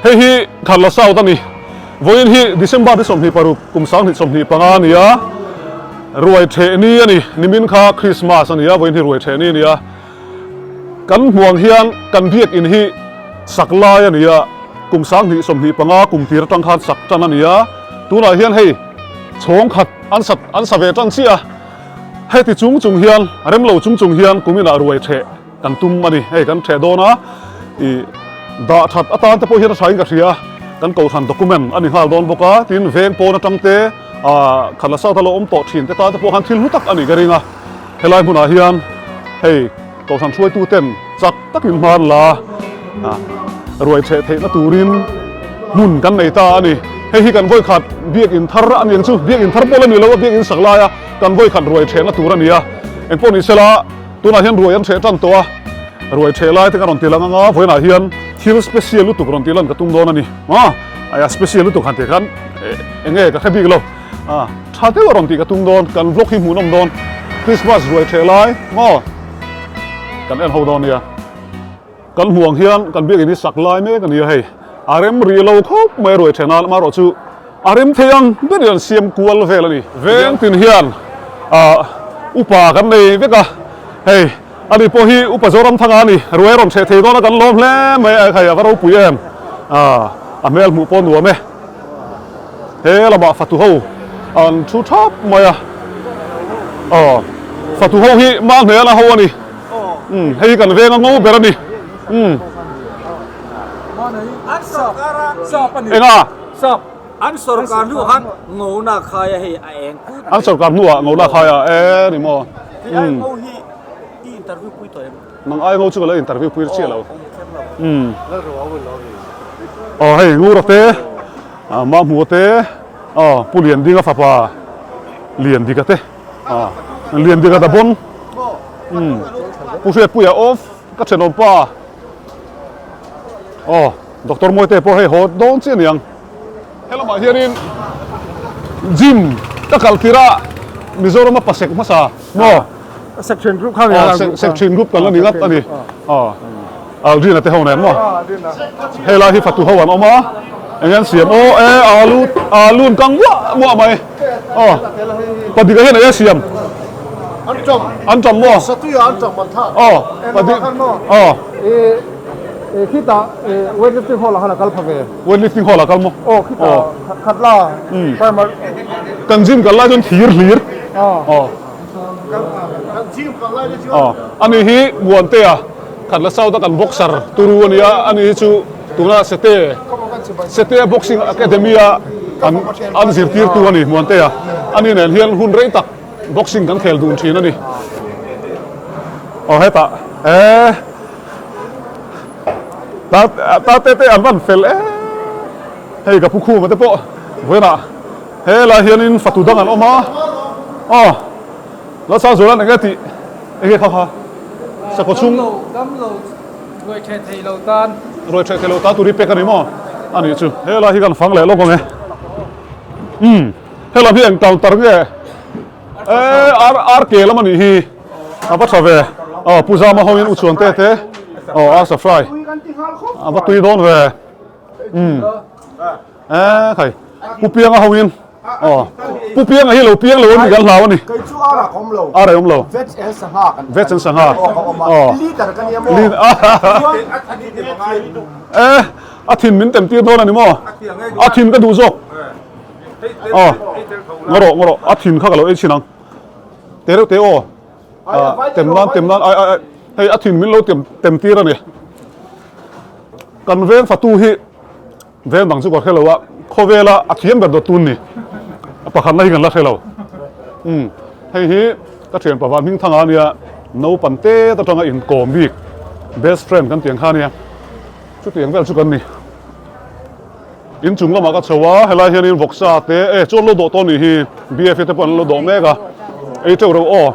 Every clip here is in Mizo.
Hei hi Kharla South a ni. Vawiin hi December ni 26 kum 2025 a ni a, ruai theh ni a ni. Nimin kha Christmas a ni a, vawiin hi ruai theh ni a ni a. Kan hmuang hian kan biakin hi sak lai a ni a, kum 2025 kum tir atang khan sak tan a ni a. Tunah hian hei chhawng khat an sat an sa ve tan chiah a, heti chung chung hian remlo chung chung hian kuminah ruai theh kan tum a ni. Hei kan theh dawn a, ih dah that atan te pawh hian a thain ka hria, kan kohhran document a ni nghal dawn bawk a, tin veng pawn atang te ah khat la south a lo awm tawh thin te tan te pawh khan thil hlu tak a nih ka ring a. Helai hmunah hian hei kohhran hruaitu ten chak takin hman la ruai cheh theihna turin hmun kan nei ta a ni. Hei hi kan vawikhat biakin thar a ni ang chu, biakin thar pawh la ni lo a, biakin sak laia kan vawikhat ruai chehna tur a ni a. Engpawh ni sela tunah hian ruai an cheh tan tawh a, ruai cheh lai te ka rawn ti lang anga vawiinah hian thil special lutuk rawn tih lan ka tum dawn a ni. A special lutuk han tih khan eng nge ka hre bik lo. A tha deuh a rawn tih ka tum dawn, kan vlog hi hmuhnawm dawn, Christmas ruai theh lai maw kan en ho dawn nia. Kan hmuh ang hian kan biakin hi sak lai mek a nia hei, a rem rih lo khawp mai a ruai theh nan amaherawh chu a rem thei ang ber in an siam kual vel a ni. Veng tin hian ah upa kan nei vek a, hei ani pawh hi upa Zoramthanga a ni, ruai a rawn theh thei dawn a kan lawm hle mai a, hei a va ropui em, a hmel hmuh pawh nuam e. He lamah fatu ho an thu thap mai a, aw fatu ho hi mahni a ho a ni, umm hei hi kan veng a ngo ber a ni, umm enga an sorkar hnuah khan ngona khai a hei a eng put an sorkar hnuah ngona khai a e ni maw umm i interview pui tawh em Nang ai ngo chu ka lo interview pui chiah lo. Umm. Aw hei Ngura te, Mahmua te, aw Pu Liandinga fapa Liandika te, aw Liandika da bon. Umm. Pu Hriatpuia off ka thenawm pa. Aw Doctor Mawite pawh hei haw dawn chiah aniang. Helamah hianin gym ka kal tirh a Mizorama pasek hmasa maw? Section group kha ni Section group kan la ni ngat a ni. Aldrin a te ho nen maw? Helai hi fatu ho an awm a, eng an siam aw e alu alu an kang muah muah mai. Aw Padika hian eng a siam? An ṭam. An ṭam maw? Satuia an ṭam an thah. Aw Padik aw. Khitah weightlifting hall ah khan a kal pha ve. Weightlifting hall ah kal maw? Aw khitah khatla primary. Kan gym kal lai chuan thir hlir. Aw. Kan gym kal lai te chuan. Aw ani hi Muantea Khatla South a kan boxer turu a nia ani hi chu tuna Sete Sete Boxing Academy a an an zirtirtu a ni Muantea ani nen hian hun rei tak boxing kan khel dun thin a ni. Aw hetah eh. Ta ta te te an van fel em hei ka pu khuma te pawh vawiinah helai hianin fatu dang an awm a aw Lalsangzuala'n enge tih enge kha kha sakhaw chhung Damlo ruai theh thei lo tan ruai theh thei lo tan tur hi pek a ni maw a nih chu helai hi kan fang leh lawk ang e umm helam hi eng counter nge E ar ar ke lam a nih hi a va tha ve aw pu zama ho in u chuan te te aw ar sa fry a va tui dawn ve um e khai pu pianga ho in aw pu pianga hi lo piang lo ani kan hlau ani kei chu ar a awm lo ar a awm lo veg and sangha kan veg and sangha aw leader ka nia maw e a thin min tem tir dawn ani maw a thin ka duh zawk Aw, ngaw rawh, ngaw rawh, a thin kha ka lo ei chhin ang. Te reuh te aw, tem nan, tem nan, ai, ai, ai, hei a thin min lo tem, tem tir a ni. Kan veng fatu hi veng dang chu ka hre lo a, khawvela a thiam ber dawt tun ni. A pakhatna hi kan la hre lo. Umm, hei hi ka thian pava hming thanga a nia, naupang te atanga inkawm bik, best friend kan tih ang kha a nia. Chutiang vel chu kan ni. In chung lamah ka chho a, helai hianin vawksa te e chuan lo dawh tawh anih hi, BFA te pawh an lo dawh mek a, ei teuh reuh aw.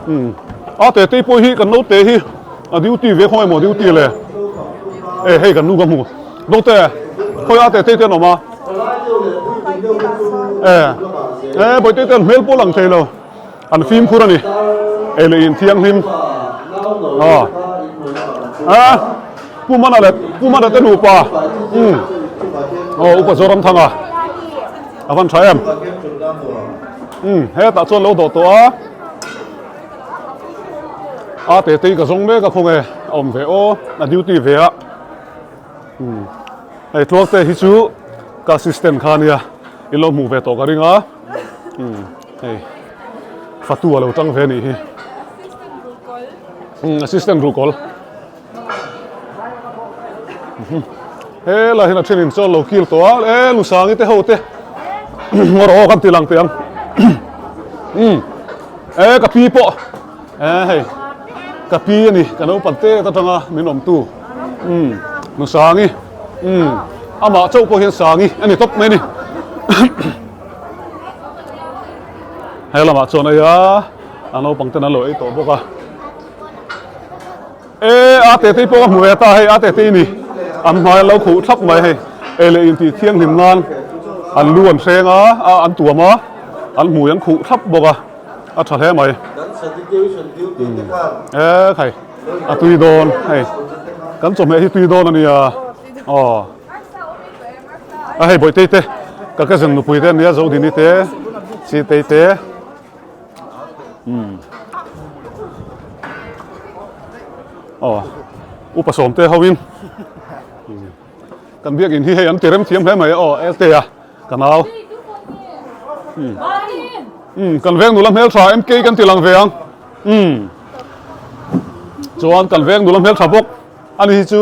Umm a te tei pawh hi kan naute hi a duty ve khawngaih maw duty le e hei kan nu ka hmu naute khawi a te tei te an awm a e e bawihte te an hmel pawh lang thei lo an fimkhur a ni ei leh in thianghlim aw a. Pu Mana leh Pu Mana te nupa umm aw Upa Zoramthanga a van tha em umm hetah chuan lo dawh tawh a a te te hi ka zawng mek a khawnge a awm ve aw a duty ve a umm hei tluang te hi chu ka assistant kha ania i lo hmuh ve tawh ka ring a umm hei fatu a lo tang ve a nih hi umm assistant ruhkawl. He lah hian a then in chawl lo kil tawh a e Lusangi te ho te ngawr aw kan ti lang teh ang umm e ka pi pawh e hei ka pi a ni ka naupang te atanga min awm tu umm Lusangi umm amah chauh pawh hian Sangi a ni tawp mai a ni he lamah chuan hei a a naupang ten an lo ei tawh bawk a. E a te te pawh ka hmu ve ta hei a te te ni an hmai an lo khuh thlap mai hei ei leh intih thianghlim nan an lu an hreng a a an tuam a an hmui an khuh thlap bawk a a tha hle mai e khai a tui dawn hei kan chawhmeh hi tui dawn a nia aw a hei bawihte te ka cousin nupui te an nia Zodini te Sitei te. Umm aw upa sawm te ho in kan biakin hi hei an ti rem thiam hle mai aw lte a ka nau umm umm kan veng nula hmeltha MK kan ti lang ve ang umm chuan kan veng nula hmeltha bawk ani hi chu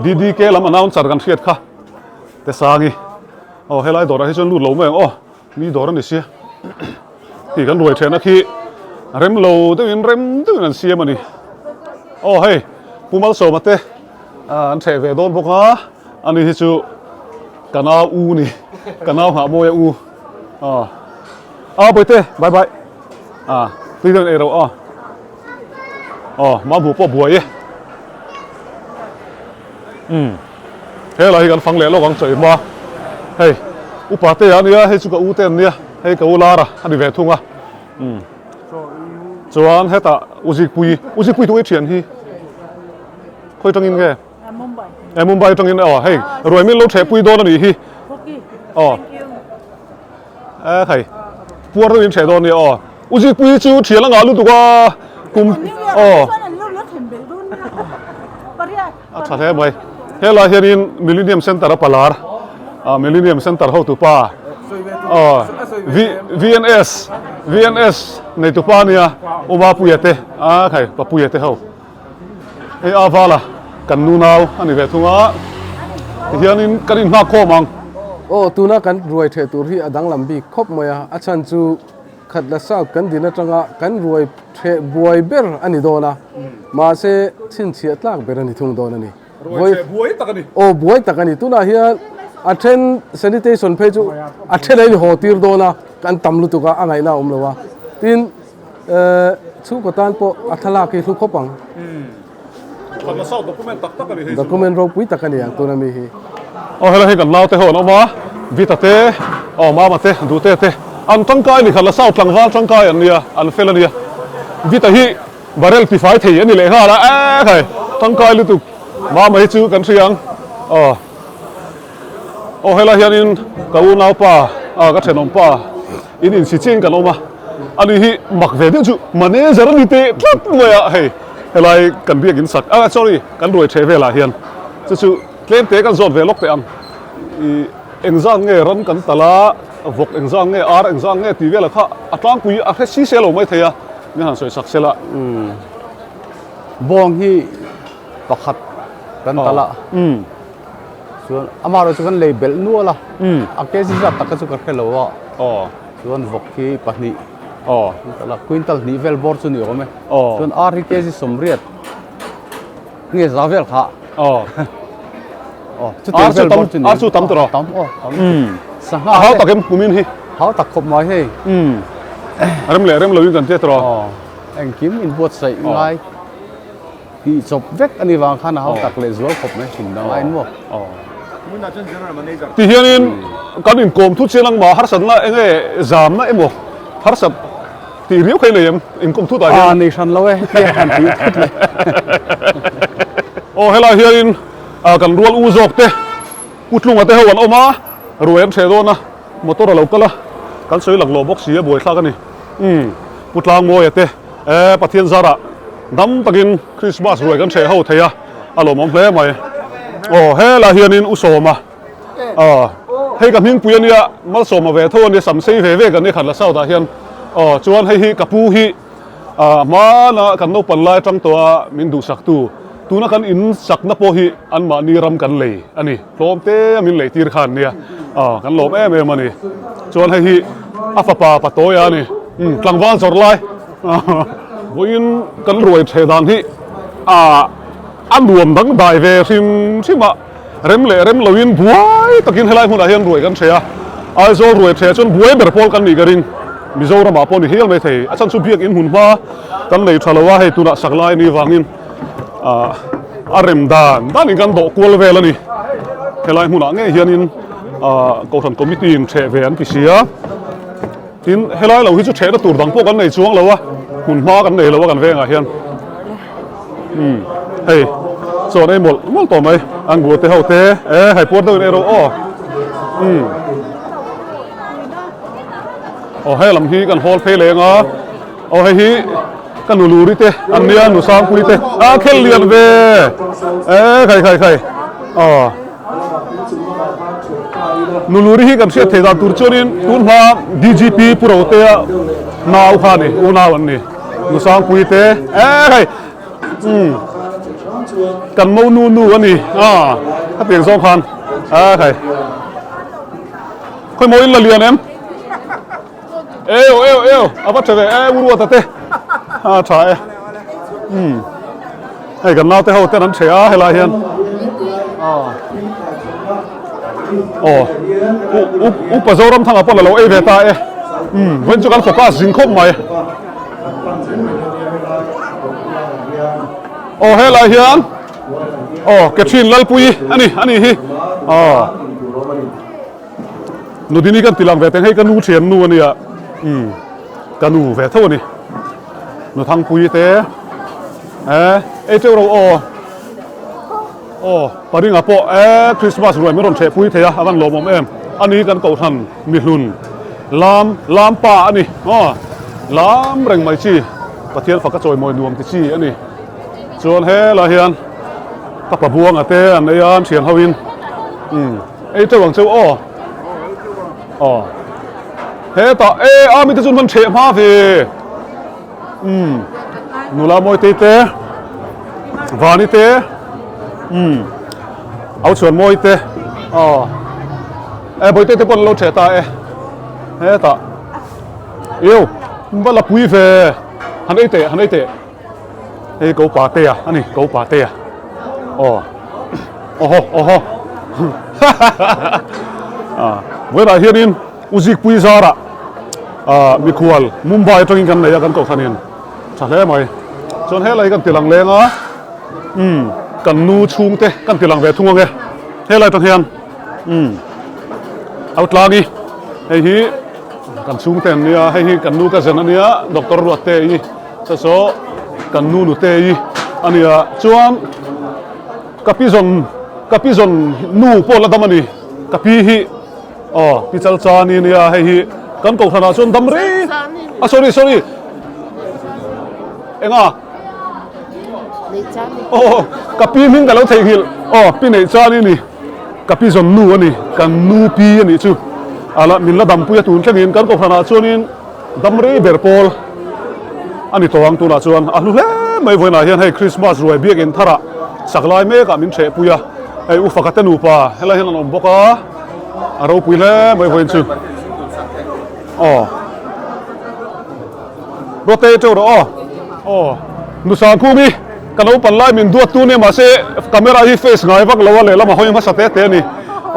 DDK lam announcer kan hriat kha Tesangi aw helai dawrah hi chuan lut lo mai ang aw. Mi dawr a ni sia tih kan ruai thehna khi rem lo deuhin rem deuhin an siam a ni. Aw hei Pu Malsawma te an theh ve dawn bawk a, ani hi chu ka nau u ni, ka nau nghah mawi a u. Aw a Bawihte bye bye a tui deuhin ei ro aw. Aw Mamhu pawh buai e. Umm helai hi kan fang leh lawk ang chaw hma hei upa te a nia hei chu ka u te an nia hei ka u lar a a ni ve thung a umm chuan hetah u zikpui u zikpui tu i thian hi khawi tangin nge e Mumbai tangin aw hei ruai min lo theh pui dawn a nih hi aw e hei puar deuhin theh dawn a nia aw. U Zikpuii chu thian a ngah lutuk a, kum aw a tha hle mai. Helai hianin Millennium Centre a palar a, Millennium Centre hotupa aw V VNS VNS neitupa ania U Mapuia te a khai Papuia te ho. Hei a vala kan nu nau a ni ve thung a, tihianin kan inhngak khawm ang. Aw tuna kan ruai theh tur hi a danglam bik khawp mai a, a chhan chu Khatla South kan din atanga kan ruai theh buai ber a ni dawn a, mahse chhinchhiah tlak ber a ni thung dawn a ni. Ruai theh buai tak a ni. Aw buai tak a ni. Tunah hian a then sanitation phei chu a then a inhaw tir dawn a, kan tam lutuk a, a ngaihna a awm lo a. Tin, chhungkaw tan pawh a thlalak hi hlu khawp ang. Khatla South document tak tak a ni hei chu. Document ropui tak a ni ang tuna mi hi. Aw helai hi kan naute ho an awm a, Vita te, aw Mama te, Dute te an tangkai a ni Khatla South tlangval tangkai an nia, an fel a nia. Vita hi barrel tifai thei a ni leh nghal a, eek hai tangkai lutuk Mama hi chu kan hria ang aw. Aw helai hianin ka unaupa ah ka thenawmpa in insi chiang kan awm a, ani hi mak ve deuh chu manager a ni teh tlat mai a hei helai kan biakin sak ah sorry kan ruai theh velah hian chu chu tlem te kan zawt ve lawk teh ang ih engzat nge ram kan tal a vawk engzat nge ar engzat nge tih velah kha a tlangpui a hre si se lo mai thei a min han sawi sak sela. Bawng hi pakhat kan tal a. Chuan amah erawh chu kan lei belh nual a, a kg zat tak kha chu ka hre lo a, chuan vawk hi pahnih quintal hnih vel bawr chu ni awm e, chuan ar hi kg 80 nge za vel kha chuti vel bawr chu ni ar chu tam tawh tam aw tam sangha hau tak em kumin hi hau tak khawp mai hei rem leh rem loin kan tia tawh engkim inbuatsaih ngai. Tih chawp vek a ni vang khan a hau tak leh zual khawp mai hrim dang a inmaw. Ti hianin kan inkawm thu chian ang mah harsatna eng nge zamna emaw harsat tih riau kha i nei em inkawm thut ah hian? Aa nei hran lo e hetiang han tih thut le. Aw helai hianin kan rual u zawk te Pu Tlunga te ho an awm a, ruai an hreh dawn a, motor a lo kal a, kan sawi lak lawh bawk si a buaithlak a ni. Umm Pu Tlangmawia te e Pathian zarah dam takin Christmas ruai kan hreh ho thei a, a lawmawm hle mai. Aw helai hianin U Sawma aw hei ka hmingpui a nia, Malsawma ve tho a nia, sam sei ve ve kan ni khat la south ah hian aw chuan hei hi ka pu hi A hmana kan naupan lai atang tawh a min duhsaktu, tuna kan in sakna pawh hi anmahni ram kan lei a ni. Tlawm te a min lei tir khan nia, a kan lawm em em a ni. Chuan hei hi a fapa Patawia a ni, umm tlangval zawrh lai. Vawiin kan ruai theh dan hi a a nuam dangdai ve hrim hrim a, rem leh rem loin buai takin helai hmunah hian ruai kan hreh a, Aizawl ruai hreh chuan buai ber pawl kan nih ka ring, Mizoramah pawh ni hial mai thei, a chhan chu biakinn hmun hma kan nei tha lo a, hei tunah sak lai ni vangin ah a rem dan danin kan dawh kual vel a ni, helai hmunah ngei hianin ah Kohhran Committee in hreh ve an ti si a, tin helai lo hi chu hrehna tur dang pawh kan nei chuang lo a, hmun hma kan nei lo a kan vengah hian. Umm hei chaw ei mawlh mawlh tawh mai angur te ho te e hei puar deuhin ei rawh aw umm aw he lam hi kan hawl phei leng a aw hei hi ka nu luri te an nia nu sangpui te a khel lian ve e khai khai khai aw nu luri hi kan hriat theih dan tur chuanin tun hma DGP Pu Rotea nau kha a ni unau an ni. Nusangpui te e hei umm kan mo nu nu a ni a a piang zawng khan a hei khawi maw in la lian em eo eo eo a va tha ve e uruata te a tha e umm hei kan naute ho ten an ṭhe a helai hian aw u upa Zoramthanga pawn a lo ei ve ta e umm vawiin chu kan focus zing khawp mai. Aw helai hian aw Catherine Lalpui a ni a ni hi aw Nudini kan tilang ve teng hei ka nu thian nu a nia umm ka nu ve tho a ni Nu Thangpui te e ei teuh ro aw aw Paringa pawh e Christmas ruai min rawn theh pui thei a a van lawmawm em a ni kan kohhran mihlun Lam, lam pa a ni. Aw, lam reng mai chi, Pathian faka chawimawi nuam ti chi a ni. Chuan helai hian ka pa buanga te an ei a, an thian ho in umm ei teuh ang cheu aw. Aw, hetah e a mite chu an van theh hma ve. Umm, nula mawitei te, vani te, umm, au chhuan mawi te, aw. E bawihte te pawh an lo ṭheh ta e hetah iu va la pui ve han ei teh han ei teh hei ko pa te a ani ko pa te a aw awhaw awhaw a vawiinah hianin Uzikpui zarah ah mikhual Mumbai atangin kan nei a kan kohhranin tha hle mai chuan helai kan tilang leng a umm kan nu chhungte kan tilang ve thung ang e helai atang hian. Umm au tlang i hei hi kan chhungte an nia hei hi kan nu ka zen a nia doctor Ruatte i saw saw kan nu nute i a nia chuan ka pi zawn ka pi zawn nu pawh la dam a ni ka pi hi aw pi chal chan i nia hei hi kan kohhran ah chuan dam rei a sorry sorry enga. Aw ka pi hming ka lo theihnghilh aw pi neih chuan i ni ka pi zawn nu a ni kan nu pi a nih chu a la min la dampui a tun thlengin kan kohhranah chuanin dam rei ber pawl a ni tawh ang tunah chuan a hlu hle mai vawiinah hian hei Christmas ruai biakinn tharah sak lai mekah min ṭhehpui a hei u Faka te nupa helai hian an awm bawk a a ropui hle mai vawiin chu aw. Rote teuh rawh aw. Aw Nusangkhumi ka naupan lai min duat tu nia mahse camera hi face ngai vak lo a lehlam a hawi hmasa te te a ni.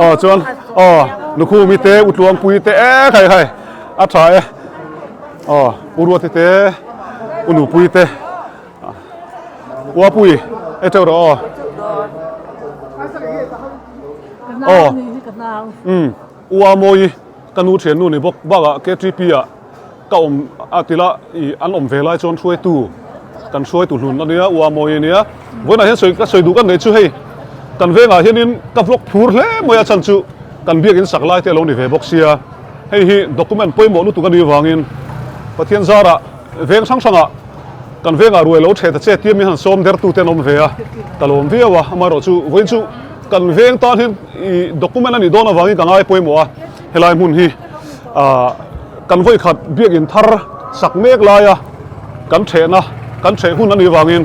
Aw chuan aw Nukhumi te Utluangpui te e khai khai a tha e. Aw Uruati te Unupui te Uapui e teuh rawh aw. Aw umm Uamawi ka nu thiannu ni bawk bakah KTP ah. Ka awm a tila i an awm ve lai chuan hruaitu kan hruaitu hlun a nia, ua mawi a nia. Vawiinah hian sawi ka sawi duh ka nei chu hei kan vengah hianin ka vlog phur hle mai a chhan chu kan biakin sak lai te a lo ni ve bawk sia. Hei hi document pawimawh lutuk a nih avangin Pathian zarah veng hrang hrangah kan vengah ruai lo theh ta che tia min han sawm dertu te an awm ve a, ka lawm viau a. Amaherawhchu vawiin chu kan veng tan hian ih document a nih dawn avangin ka ngai pawimawh a, helai hmun hi ah kan vawikhat biakin thar sak mek laia kan thehna kan theh hun a nih avangin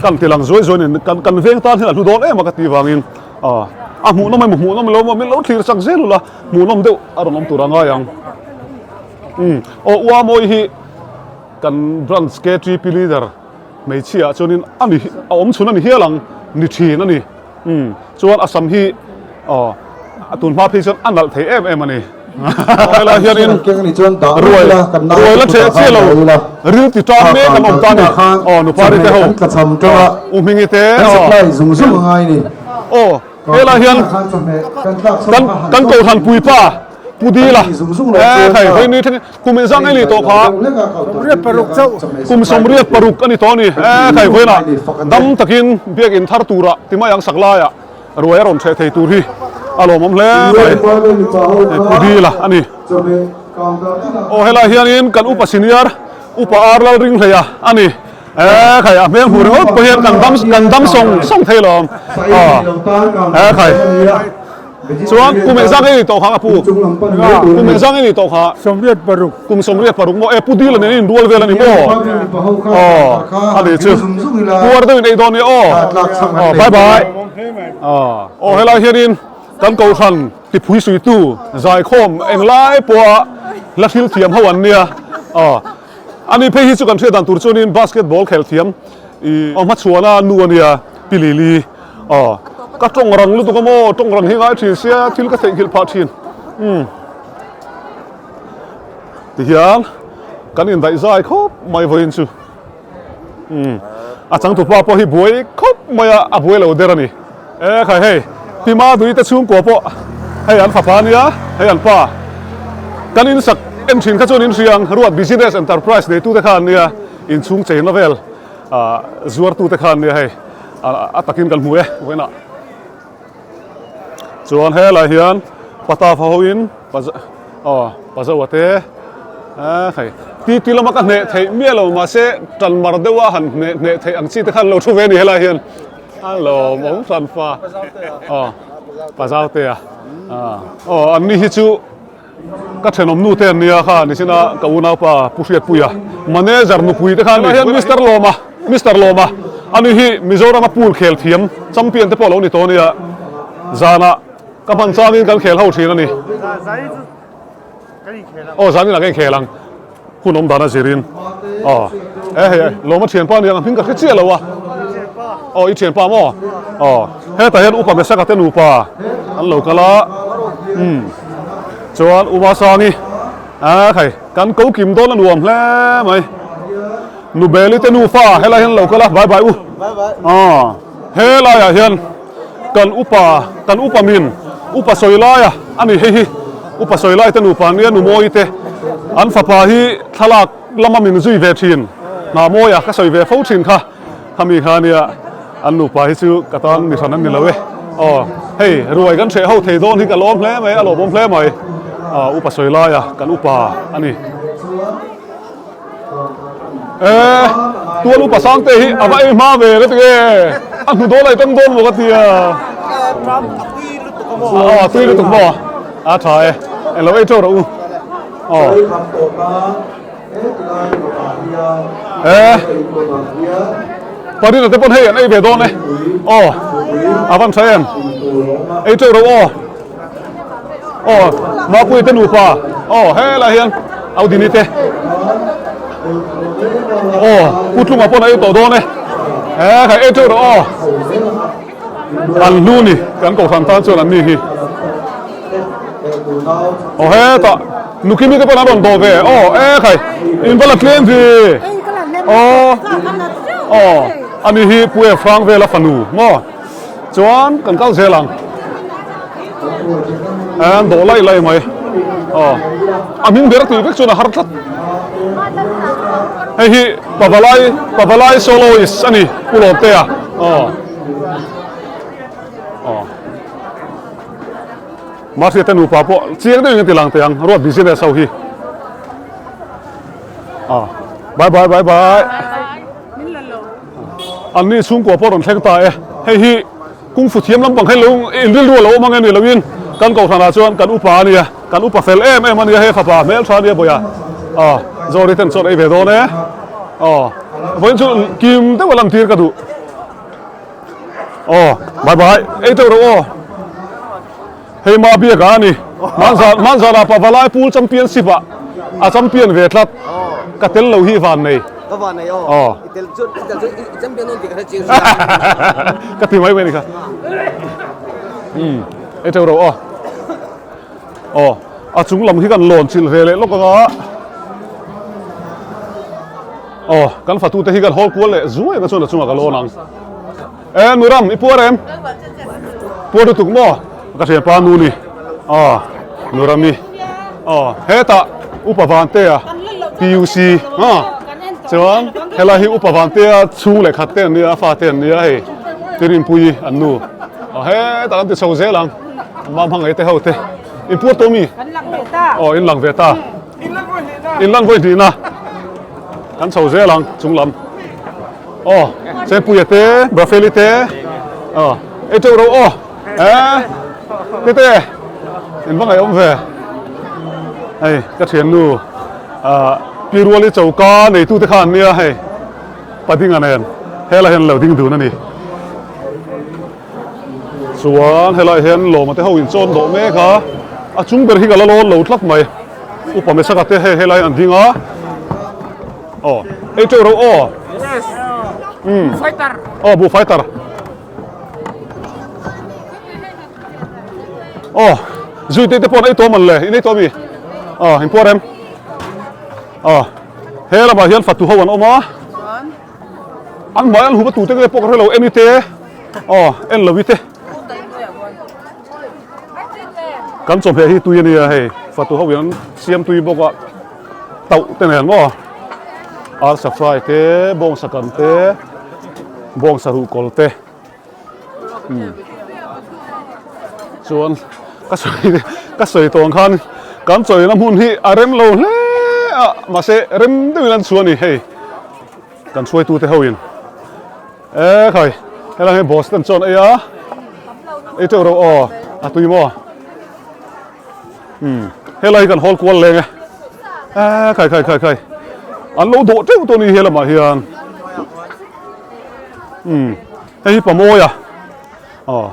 kan tilang zuai zuai nen kan kan veng tan hian a hlu dawn em a ka tih avangin ah a hmuhnawm emaw hmuhnawm lo emaw min lo thlir chak zel ula. Hmuhnawm deuh a rawn awm tur a ngai ang. Umm aw ua mawi hi kan branch KTP leader hmeichhia ah chuanin a ni a awm chhun a ni hial ang ni thin a ni. Umm chuan a sam hi aw a tun hma phei chuan a nalh thei em em a ni. Helai hianin ruai ruai la theh chiah lo ril ti tan mek an awm ta a ni. Aw nupari te ho aw u Hmingi te aw aw. Helai hian kan kan kohhran puipa Pu Dila e khai vawi thleng kum inzang ei ni tawh kha kum 86 a ni tawh a ni e khai vawiinah dam takin biakin thar turah ti mai ang sak laiah ruai a rawn hreh thei tur hi a lawmawm hle mai Pu Dila a ni. Aw helai hianin kan upa senior upa Ar Lalringhleia a ni. E khai a hmel hmuh ringawt pawh hian kan dam kan dam sawng sawng thei lo a e khai chuan kum engzang nge ni tawh kha ka pu kum engzang nge ni tawh kha 76 kum 76 maw e pu dil nen in rual vel ani maw aw ani chu puar deuhin ei dawn ni aw aw bye bye aw helai hianin kan kohhran tiphui suitu zaikhawm englai pawha la thil thiam ho an nia aw Ani phei hi chu kan hriat dan tur chuanin basketball khel thiam i aw hmachhuana nu a nia Pi Lili aw ka tawng rang lutuk a maw tawng rang hi ngai thin sia thil ka theihnghilh phah thin umm tihian kan indaih zai khawp mai vawiin chu umm a changtupa pawh hi buai khawp mai a a buai lo der a ni e khai hei Pi Madui te chhungkua pawh hei an fapa a nia hei an pa kan insak en thin kha chuan in hria ang ruat business enterprise neitu te kha an nia inchhung cheina vel ah zuartu te kha an nia hei a takin kan hmu e vawiinah chuan helai hian pata fa hoin aw pazawa te a hei ti ti lama ka hneh theih miah lo mahse tan mar deuha han hneh hneh theih ang chi te khan lo thu ve a ni helai hian a lawmawm hran fa aw pazaute a aw an ni hi chu Ka thenawm nu te an nia kha nichina ka unaupa Pu Hriatpuia manager nupui te kha a ni. Hian Mister Lawma, Mister Lawma, ani hi Mizorama pool khel thiam champion te pawh a lo ni tawh a nia. Zanah ka hman changin kan khel ho thin a ni. Aw zanin ah ka inkhel ang. Hun awm dan a zirin. Aw e hei Lawma thianpa a ni ang a hming ka hre chiah lo a. Aw i thianpa maw? Aw hetah hian Upa Mesaka te nupa an lo kal a. Umm chuan Uma Sangi a khai kan ko kim dawn a nuam hle mai. Nubeli te nufa helai hian an lo kal a bye bye u. Aw helaiah hian kan upa kan upa min upa sawi laia a ni hei hi upa sawi lai te nupa nia Numawi te an fapa hi thlalak lama min zui ve thin Hnamawia ka sawi ve fo thin kha khami kha nia an nupa hi chu ka tan mi hran an ni lo e aw hei ruai kan hreh ho thei dawn hi ka lawm hle mai a lawmawm hle mai upa sawi laia kan upa a ni. E tual upa sangte hi a va ei hma ve ka ti nge a hnu dawn ai tang dawn maw ka ti a a tui lutuk maw a tha e englo ei teuh rawh u aw e parina te pawn hei an ei ve dawn e aw a van tha em ei teuh rawh u aw. Aw Mapuii te nupa aw helai hian Audini te aw Pu Tlunga pawn a ei tawh dawn e he khai ei teuh rawh aw an hlu ni kan kohhran tan chuan an ni hi aw hetah Nukimi te pawn an rawn dawh ve aw e khai in va la tlem ve aw aw ani hi Pu Efrang vela fanu maw. Chuan kan kal zel ang. An dawh laih laih mai. Aw. A hming ber tih vek chuan a har tlat. Hei hi Pavalai Pavalai soloist a ni Pu Lawmtea aw aw Mahriate nupa pawh chiang deuhin a ti lang teh ang ruat business ho hi aw bye bye bye bye an ni chhungkua pawh rawn thleng ta e hei hi Kung fu thiam lampang hi lo in rilru a lo awm ang em ni loin kan kohhranah chuan kan upa a nia, kan upa fel em em a nia he fapa hmeltha a nia bawiha aw Zawri ten chuan ei ve dawn e aw vawiin chu kim deuh a lantir ka duh aw bye bye ei teuh rawh aw hei mah biak a ni Hmanzana Pavalai Pool Championship ah a champion ve tlat ka tel lo hi van nei. Ka van nei aw. Aw. I tel chu i tel chu i champion dawn tih ka hre chiang sia. Ka ti mai mai ni kha. Umm ei teuh rawh aw. Aw a chung lam hi kan lawn chilh ve leh lawk anga. Aw kan fatu te hi kan hawl kual leh zuai anga chuan a chungah ka lawn ang. E Nuram i puar em? Puar lutuk maw? Ka thianpa nu ni. Aw Nurami. Aw hetah Upa Vantea PUC a chuan helai hi Upa Vantea chhung leh khat te an nia a fate an nia hei Tirinpuii an nu. Aw hetah kan ti chho zel ang Mam Hmangaih te ho te in puar tawh mi? Aw in lang ve ta. In lan vawi hnihna kan chho zel ang chung lam. Aw Chengpuia te Brafeli te aw ei teuh ro aw eh tete in va ngaihawm ve hei ka thiannu ah Pi Ruali choka neitu te kha an nia hei Padinga nen helai hian lo ding dun a ni chuan helai hian lawma te ho in chawn dawh mek a a chung ber hi ka la lawn lo tlat mai upa Mesaka te hei helai an ding a. Aw, ei teuh reuh aw. Yes. Umm. Fighter. Aw, bu fighter. Aw, zui te te pawh an ei tawh man le, in ei tawh mi? Aw, in puar em? Aw, he lamah hian fatu ho an awm a. An hmai an hup a tute nge pawh ka hre lo, en i te. Aw, en lo i te. Kan chawhmeh hi tui a nia hei, fatu ho in an siam tui bawk a, tauh te nen maw, arsa fry te, bawngsa kan te, bawngsa ruhkawl te umm chuan ka sawi ka sawi tawh ang khan kan chawina hmun hi a rem lo hle a mahse rem deuhin an chhuah a ni hei kan hruaitute ho in. E khai, helai hi Boston chuan ei a, ei teuh reuh aw, a tui maw? Umm, helai hi kan hawl kual leng e, e khai khai khai khai, an lo dawh teuh tawh a ni he lamah hian, umm, hei hi pamawi a, aw,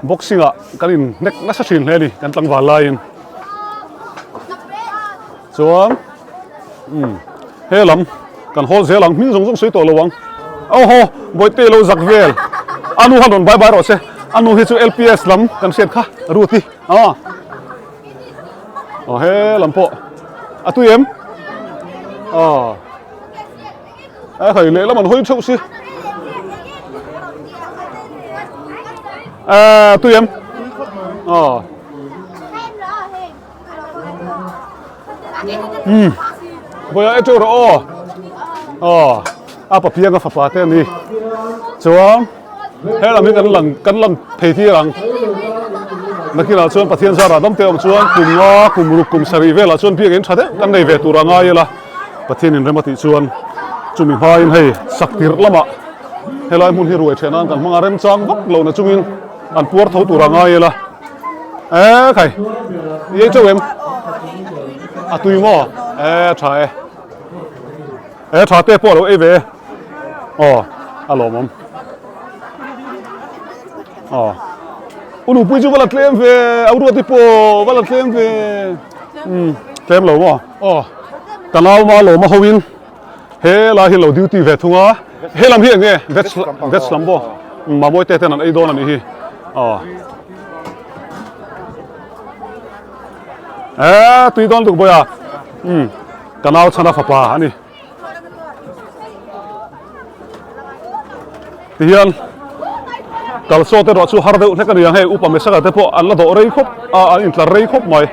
boxing ah kan in hnek nasa thin hle a ni, kan tlangval laiin, chuan. Umm he lam kan hawl zel ang hming zawng zawng sawi tawh lo ang aw haw bawihte lo zak vel a nu han rawn bai bai rawh se a nu hi chu lps lam kan hriat kha Ruth-i aw aw he lam pawh a tui em aw a hei lehlam an hawi theuh si a tui em aw. Umm Bawiha e teuh rawh aw aw a papianga fapa te a ni chuan he lam hi kan lang kan lang thei tir ang nakinah chuan Pathian zarah dam te awm chuan kum nga kum ruk kum sarih velah chuan biakinn tha deuh kan nei ve tur a ngai ila Pathian in rem a tih chuan chumi hmain hei sak tirh lamah helai hmun hi ruai theih nan kan hmang a remchang vak lo na chungin an puar tho tur a ngai ila. E khai i ei teuh em a tui maw e tha e e tha te pawh a lo ei ve e aw a lawmawm aw u nupui chu va la tlem ve a ruati pawh va la tlem ve um tlem lo maw aw ka nau ma lawm a ho in he lai hi lo duty ve thung a he lam hi eng nge veg veg lam pawh mamawite ten an ei dawn a nih hi aw. Eh, tui dawn tuk bawih a. Um, ka nau chhana fapa a ni. Tihian kalsaw te erawh chu har deuh hlek a ni ang hei upa Mesaka te pawh an la dawh rei khawp a, an intlar rei khawp mai.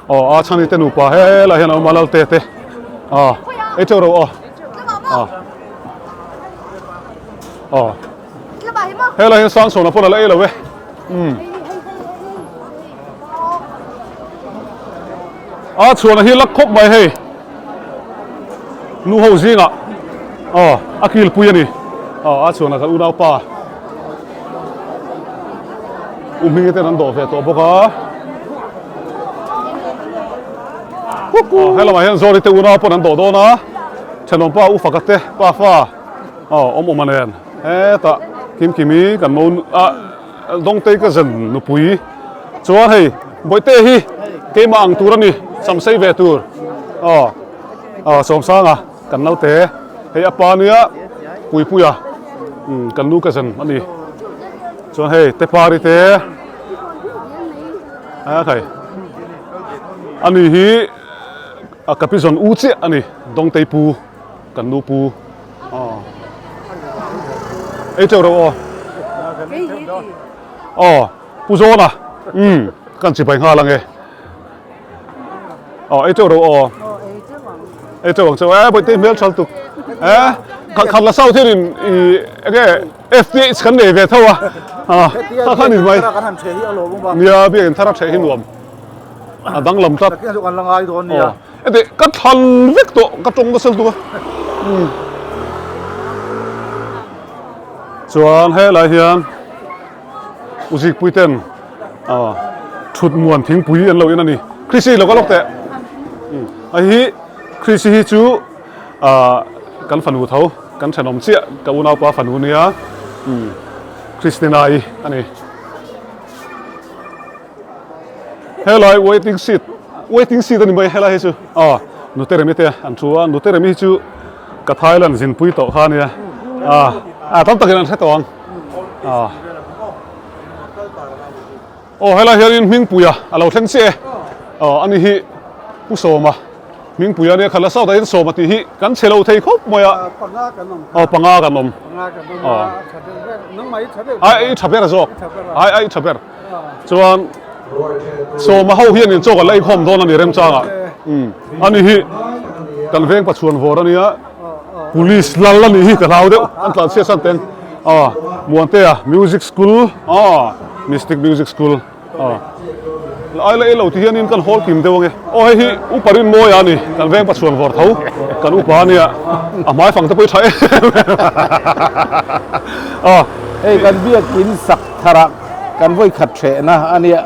Aw a chhani te nupa helai hian a awm a Lalte te aw ei teuh ro aw aw aw helai hian Sangsawna pawn a la ei lo e umm a chhuana hi lak khawp mai hei nu ho zingah aw a kilpui a ni aw a chhuana kan unaupa. U hmingi ten an dawh ve tawh bawk a. He lamah hian Zawri te unau pawn an dawh dawn a, thenawm pa U Faka te pa fa aw awm awm a nen hetah Kim Kimi kan mo a Dawngtei ka zen nupui chuan hei Bawihte hi keimah ang tur a ni samsei ve tur aw aw Sawmsanga. Kan naute hei a pa nia Puipuia umm kan nu cousin a ni chuan hei Tepari te a khai a ni hi a ka pi zawn u chiah a ni Dawngtei pu kan nu pu aw ei teuh reuh aw aw Pu Zawna umm kan chibai nghal ang e. Aw ei teuh ro aw. Ei teuh ang cheu e bawihte hmel thal tuk. E khat la sau thian in i enge FTH kan nei ve tho a. A kha khan in mai. Nia biak in thar a theh hi nuam. A dang lam tlat. Aw ete ka thlan vek tawh ka tawng nasa lutuk a. Chuan helai hian Uzikpui ten thut muan thingpui an lo in a ni. Chrissy lo ka lawk teh. A hi Chrissy hi chu kan fanu tho kan thenawm chiah ka unaupa fanu nia Christina i a ni. Helai waiting seat waiting seat a ni mai helai hi chu aw nute remi te an thu a nute remi hi chu ka Thailand zinpui tawh kha a nia a tam takin an hre tawh ang. Aw helai hianin Hmingpuia a lo thleng chiah e. Aw ani hi Pu Sawma Hmingpuia ania kha la South ah hian Sawma tih hi kan chhe lo thei khawp mai a. Aw panga kan awm. Aw ai ai tha ber zawk. Ai ai tha ber. Chuan Sawma ho hianin chaw kan la eikhawm dawn a ni remchangah. Ani hi kan veng Pachuan vawr ania. Police lal a nih hi ka hlau deuh an tlan chhiat san teng aw Muantea music school aw Mystic music school aw ai la ei lo ti hianin kan hawl kim deuh ange aw hei hi upa Rinmawia a ni kan veng Pachuan vawr tho kan upa ania a hmai fang te pawh hi tha em aw Hei kan biakin sak tharah kan vawi khat hrehna a nia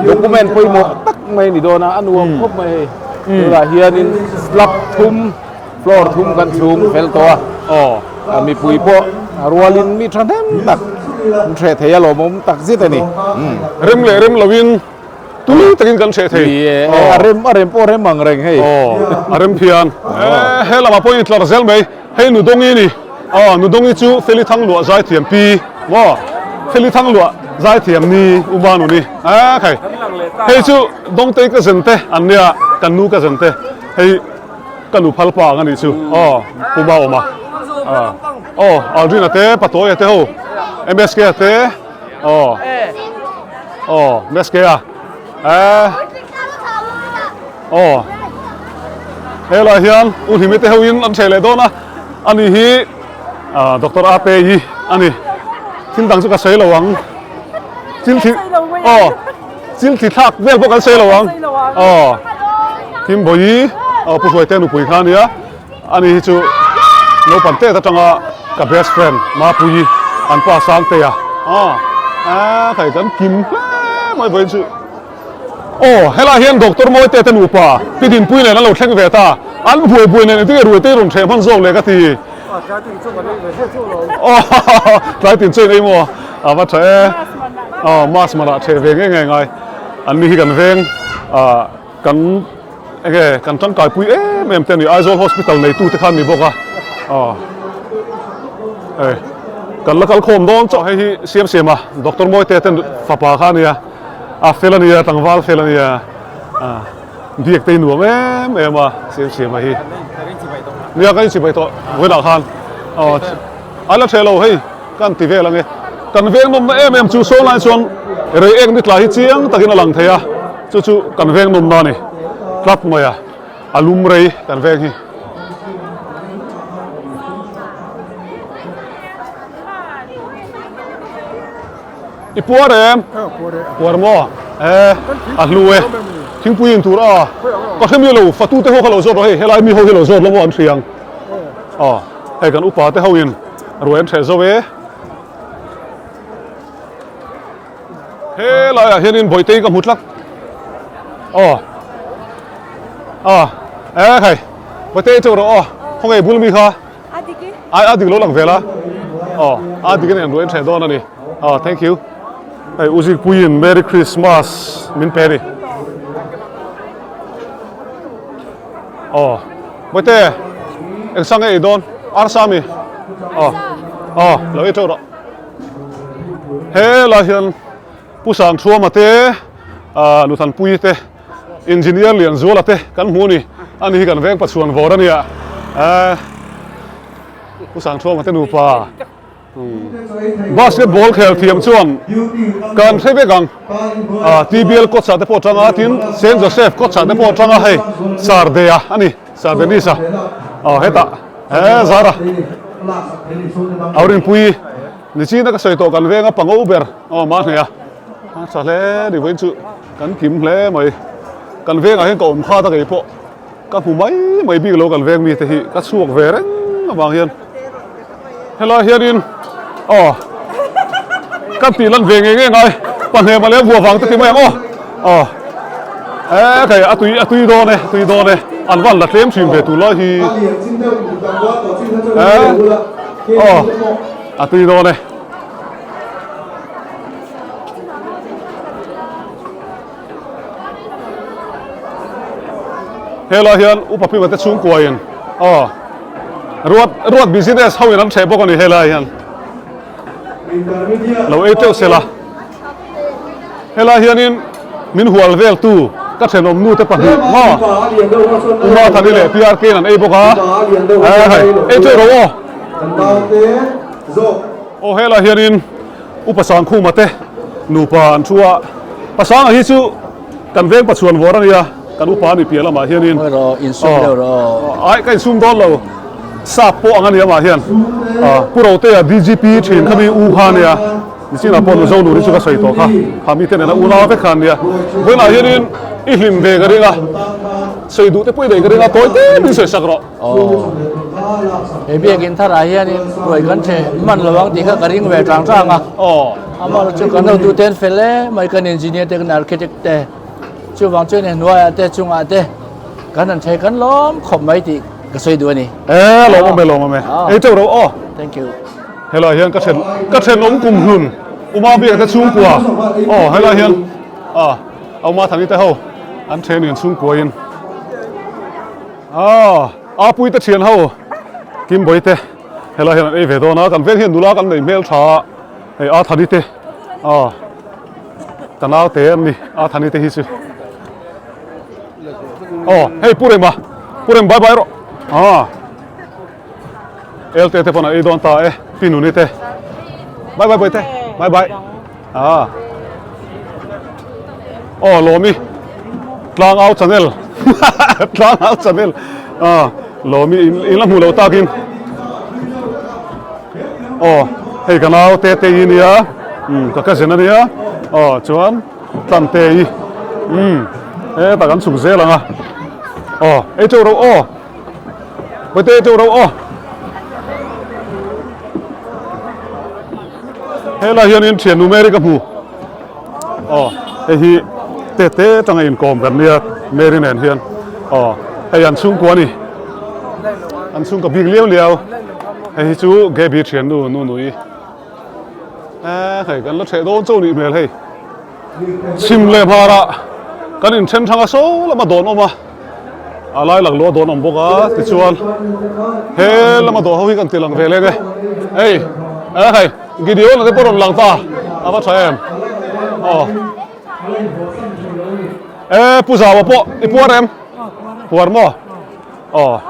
document pawimawh tak mai a ni dawn a a nuam khawp mai hei tunah hianin slab thum Floor thum kan chhung fel tawh a, aw mipui pawh a rualin mi thahnem tak an hreh thei a lawmawm tak zet a ni. Rem leh rem loin tui takin kan hreh thei. Ni e, a rem a rem pawh rem ang reng hei. Aw a rem phian. E he lamah pawh in tlar zel mai, hei Nudongi ni, aw Nudongi chu Feli Thangluah zaithiam pi maw, Feli Thangluah zaithiam ni u Manu ni, e khai hei chu Dawngtei cousin te an nia, kan nu cousin te hei. Ka nu phal pa ang a nih chu aw Pu Maawma aw Aldrin-a te Patawia te ho MSK-a te aw aw MSK-a eh aw helai hian U Hlimi te ho in an hreh leh dawn a ani hi Doctor Ate-i a ni thil dang chu ka sawi lo ang thil thi aw Thil thi thlak vel pawh kan sawi lo ang. Aw. Kim Bawi aw Pu Hruaite nupui kha ania. Ani hi chu naupang tet atanga ka best friend Mapuii an pa Sangtea. Aw. A khai kan kim hle mai vawiin chu. Aw helai hian Doctor Mawite te nupa Pi Dinpui nen an lo thleng ve ta. An buai buai nen engtin nge Ruaitei rawn hreh hman zawk le ka ti. Aw tlai tin chaw in ei maw? A va tha e. Aw mass manah theh ve ngei ngei ngai. An ni hi kan veng ah kan enge kan tangkai pui em em te a ni. Aizawl hospital neitu te kha an ni bawk a. Aw hei kan la kal khawm dawn chauh hei hi siam siam a Doctor Mawite ten fapa kha a nia. A fel a nia tlangval fel a nia. Biak te hi nuam em em a siam siam a hi. Nia ka inchhi bai tawh vawiinah khan aw a la hreh lo hei ka han ti vel ange. Kan veng nawmna em em chu sawn lai chuan rei ek ni tla hi chiang takin a lang thei a chu chu kan veng nawmna a ni. tlat mai a, a lum rei kan veng hi. I puar em? Puar maw? E, a hlu e. Thingpui in tur a. Ka hre mi lo, fatu te ho kha lo zawt rawh hei, helai mi ho hi lo zawt lo maw an hria ang. A, hei kan upa te ho in ruai an hreh zo e. Helaiah hianin Bawitei ka hmu tlat. Aw. A, e hei, Bawitei chauh rawh aw, khawnge bul mi kha. A dik i. Ai a dik lo lang vel a. Aw, a dik a nen ruain hreh dawn a ni. Aw, thank you. Hei U Zikpuiin Merry Christmas min pe a ni. Aw, Bawihte, eng sang nge ei dawn? Arsa mi? Aw, aw, lo ei teuh rawh. Helai hian Pu Sangthuama te, Nuthanpuii te, Engineer Lianzuala te kan hmu a ni. Ani hi kan veng Pachuan vawr a nia. Pu Sangthuama te nupa basketball khel thiam chuan kan hre vek ang. TBL kawtchah te pawh atanga tin Saint Joseph kawtchah te pawh atanga hei Sardea a ni, Sir Dennis-a. Hetah Zara Aurinpuii Nichina ka sawi tawh kan venga pango ber aw mahni a a tha hle ni vawiin chu kan kim hle mai kan vengah hian ka awm khat a kei pawh ka hmu mai mai bik lo kan veng mite hi ka chhuak ve reng avang hian helai hianin aw ka tih lan ve ngei ngei ngai pahnem a leh vua vang te ti mai ang aw aw e khai a tui a tui dawn e tui dawn e an van la tlem thin ve tur lai hi e aw A tui dawn e. Helai hian upa pima te chhungkuain aw ruat ruat business ho in an hreh bawk a ni helai hian lo ei teuh sela helai hianin min hual vel tu ka thenawm nu te pahnih maw Uma Thani leh PRK in an ei bawk a hei ei teuh ro aw. Aw helai hianin Upa Sangkhuma te nupa an thu a, Pasanga hi chu kan veng Pachuan vawr a nia, kan upa a ni piah lamah hianin ai ka insum dawn lo, sap pawh ang a ni amah hian Pu Rotea DGP thin kha mi u kha a nia, nichinah pawh Mizo nu hi chu ka sawi tawh kha, kha mite nena unau vek kha an nia, vawiinah hianin i hlim ve ka ring a, sawi duh te pawh i nei ka ring a, tawi te min sawi sak rawh. Aw, he biakin tharah hianin ruai kan ṭhe hman lo ang tih kha ka ring ve ṭang ṭang a. Amah chu kan hotute an fel e mai, kan engineer te, kan architect te, chuvang chuan he hnuaiah te, chungah te kan han ṭhe kan lawm khawp mai tih ka sawi duh a ni. E, lawm awm e, lawm awm e. Ei ṭeuh ro aw. Thank you. Helai hian ka ṭhen, ka ṭhenawm kumhlun Uma biak te chhungkua. Aw, helai hian a, Uma Thani te ho an ṭhen in chhungkuain. Aw, Apui te thian ho Kimbawi te helai hian an ei ve dawn a, kan veng hian nula kan nei hmel tha a, hei Athani te aw ka nau te an ni Athani te hi chu aw hei Pu Rema Pu Rem bye bye rawh aw Elte te pawn an ei dawn ta e Pi Nuni te bye bye Bawihte bye bye Ah. Aw Lawmi Tlangau channel Tlangau channel ah Lawmi in in la hmu lo takin aw hei ka nau te te i nia um ka cousin a nia aw chuan tlan te i um hetah kan chhuk zel ang a aw ei teuh ro aw Bawihte ei teuh ro aw. Helai hianin thiannu Mary ka hmu. Aw, hei hi te te atanga inkawm kan nia Mary nen hian. Aw, hei an chhungkua a ni. An chhungkua bik liau liau. Hei hi chu Gaby thiannu Nunui. Eh, hei kan la theh dawn chauh nih hmel hei. Chhim leh hmarah kan inthen thang a saw lama dawn awm a. A lai lak luah dawn awm bawk a tichuan he lama dawh ho hi kan ti lang ve leng e hei e hei Gideon a te pawh rawn lang ta a va tha em aw e Pu Zaua pawh i puar em puar maw aw